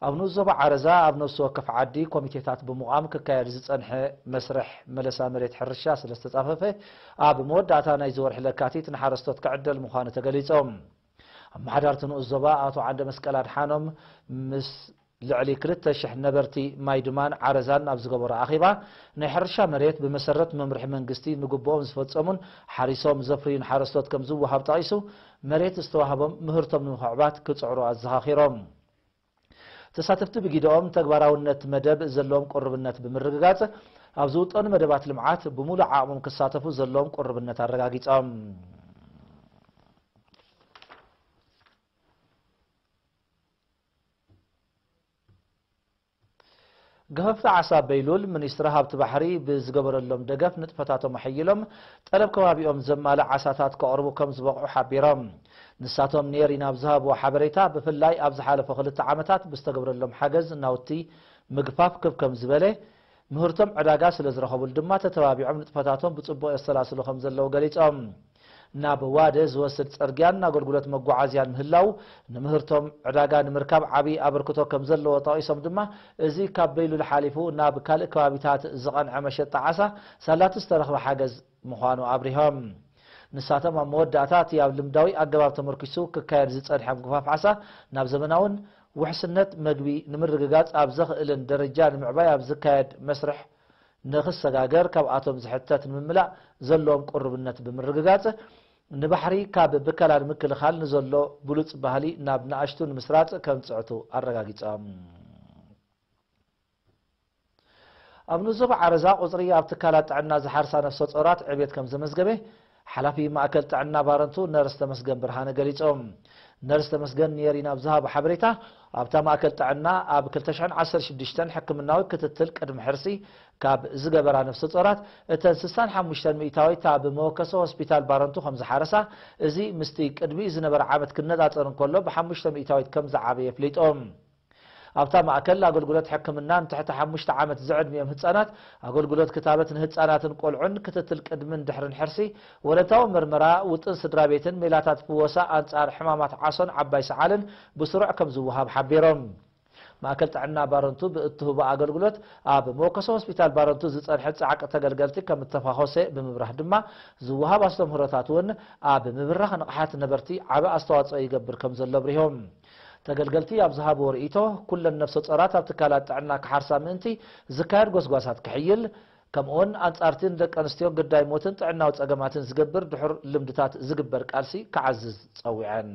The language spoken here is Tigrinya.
ኣብ ንኡስ ዞባ ዓረዛ ኣብ ነፍሲ ወከፍ ዓዲ ኮሚቴታት ብምቋም ክካየድ ዝጸንሐ መስርሕ መለሳ መሬት ሕርሻ ስለ ዝተጻፈፈ፣ ኣብ መወዳእታ ናይዚ ወርሒ ለካቲት ንሓረስቶት ክዕደል ምዃኑ ተገሊጾም። ኣመሓዳርቲ ንኡስ ዞባ ኣቶ ዓንደ መስቀል ኣድሓኖም ምስ ልዕሊ ክልተ ሽሕ ነበርቲ ማይ ድማን ዓረዛን ኣብ ዝገበሮ ኣኼባ፣ ናይ ሕርሻ መሬት ብመሰረት መምርሒ መንግስቲ ንግብኦም ዝፈጸሙን ሓሪሶም ዘፍርዩን ሓረስቶት ከም ዝወሃብ ጠቒሱ፣ መሬት ዝተዋህቦም ምህርቶም ንምኽዕባት ክጽዕሩ ኣዘኻኺሮም። ተሳተፍቲ ብጊደኦም ተግባራውነት መደብ ዘለዎም ቅሩብነት ብምርግጋጽ፣ ኣብ ዝውጠኑ መደባት ልምዓት ብምሉእ ዓቕሞም ክሳተፉ ዘለዎም ቅሩብነት ኣረጋጊጾም። ገፈፍቲ ዓሳ በይሉል፣ ሚኒስትሪ ሃብቲ ባሕሪ ብዝገበረሎም ደገፍ ንጥፈታቶም ኣሐይሎም ጠለብ ከባቢኦም ዘማልእ ዓሳታት ከቕርቡ ከም ዝበቕዑ ሓቢሮም። ንሳቶም ንኤሪና ኣብ ዝሃብዎ ሓበሬታ፣ ብፍላይ ኣብ ዝሓለፈ ክልተ ዓመታት ብዝተገብረሎም ሓገዝ ናውቲ ምግፋፍ ክብ ከም ዝበለ፣ ምህርቶም ዕዳጋ ስለ ዝረኸቡሉ ድማ ተተባቢዖም ንጥፈታቶም ብጽቡቕ የሰላስሉ ከም ዘለዉ ገሊጾም። ናብ ዋደ ዝወስድ ጽርግያን ኣገልግሎት መጓዓዝያን ምህላው ንምህርቶም ዕዳጋ ንምርካብ ዓቢ ኣበርክቶ ከም ዘለዎ ጠቒሶም ድማ፣ እዚ ካብ በይሉል ሓሊፉ ናብ ካልእ ከባቢታት ዝቐንዐ መሸጣ ዓሳ ሳላቲ ዝተረኽበ ሓገዝ ምዃኑ ኣብሪሆም። ንሳቶም ኣብ መወዳእታ እቲ ኣብ ልምዳዊ ኣገባብ ተመርኪሱ ክካየድ ዝጸንሐ ምጉፋፍ ዓሳ ናብ ዘመናውን ውሕስነት መግቢ ንምርግጋጽ ኣብ ዘኽእልን ደረጃ ንምዕባይ ኣብ ዝካየድ መስርሕ ንኽሰጋገር ካብኣቶም ዝሕተት ንምምላእ ዘለዎም ቅሩብነት ብምርግጋጽ፣ ንባሕሪ ካብ ብከላ ንምክልኻል ንዘሎ ብሉጽ ባህሊ ናብ ንኣሽቱ ንምስራጽ ከም ዝጽዕቱ ኣረጋጊጾም። ኣብ ንኡስ ዞባ ዓረዛ ቁጽሪ ኣብ ትካላት ጥዕና ዝሓርሳ ነፍሰ ጾራት ዕብየት ከም ዘመዝገበ ሓላፊ ማእከል ጥዕና ባረንቱ ነርስ ተመስገን ብርሃነ ገሊጾም። ነርስ ተመስገን ንኤሪና ኣብ ዝሃቦ ሓበሬታ፣ ኣብታ ማእከል ጥዕና ኣብ ክልተ ሽሕን ዓሰርተ ሽዱሽተን ሕክምናዊ ክትትል ቅድሚ ሕርሲ ካብ ዝገበራ ነፍሰ ጾራት፣ እተን ስሳን ሓሙሽተን ሚእታዊት ኣብ መወከሲ ሆስፒታል ባረንቱ ከም ዝሓረሳ፣ እዚ ምስቲ ቅድሚኡ ዝነበረ ዓመት ክነጻጸር እንከሎ ብሓሙሽተ ሚእታዊት ከም ዝዓበየ ኣፍሊጦም። ኣብታ ማእከል ኣገልግሎት ሕክምና ንትሕቲ ሓሙሽተ ዓመት ዝዕድሚኦም ህጻናት፣ ኣገልግሎት ክታበት ንህጻናትን ቆልዑን፣ ክትትል ቅድምን ድሕርን ሕርሲ፣ ወለንታዊ ምርመራ፣ ውጥን ስድራ ቤትን ሜላታት ፍወሳ ኣንጻር ሕማማት ዓሶን ዓባይ ሰዓልን ብስሩዕ ከም ዝወሃብ ሓቢሮም። ማእከል ጥዕና ባረንቱ ብእትህቦ ኣገልግሎት ኣብ መወከሲ ሆስፒታል ባረንቱ ዝጸንሐ ጻዕቂ ተገልገልቲ ከም እተፋኾሰ ብምብራህ ድማ፣ ዝወሃብ ኣስተምህሮታት እውን ኣብ ምብራኽ ንቕሓት ነበርቲ ዓቢ ኣስተዋጽኦ ይገብር ከም ዘሎ ኣብሪሆም። ተገልገልቲ ኣብ ዝሃብዎ ርእይቶ፣ ኩለን ነፍሰ ጾራት ኣብ ትካላት ጥዕና ክሓርሳ ምእንቲ ዝካየድ ጎስጓሳት ክሕይል፣ ከምኡውን ኣንጻርቲ ንደቂ ኣንስትዮን ግዳይ ሞትን ጥዕናዊ ጸገማትን ዝገብር ድሑር ልምድታት ዝግበር ቃልሲ ክዓዝዝ ጸዊዐን።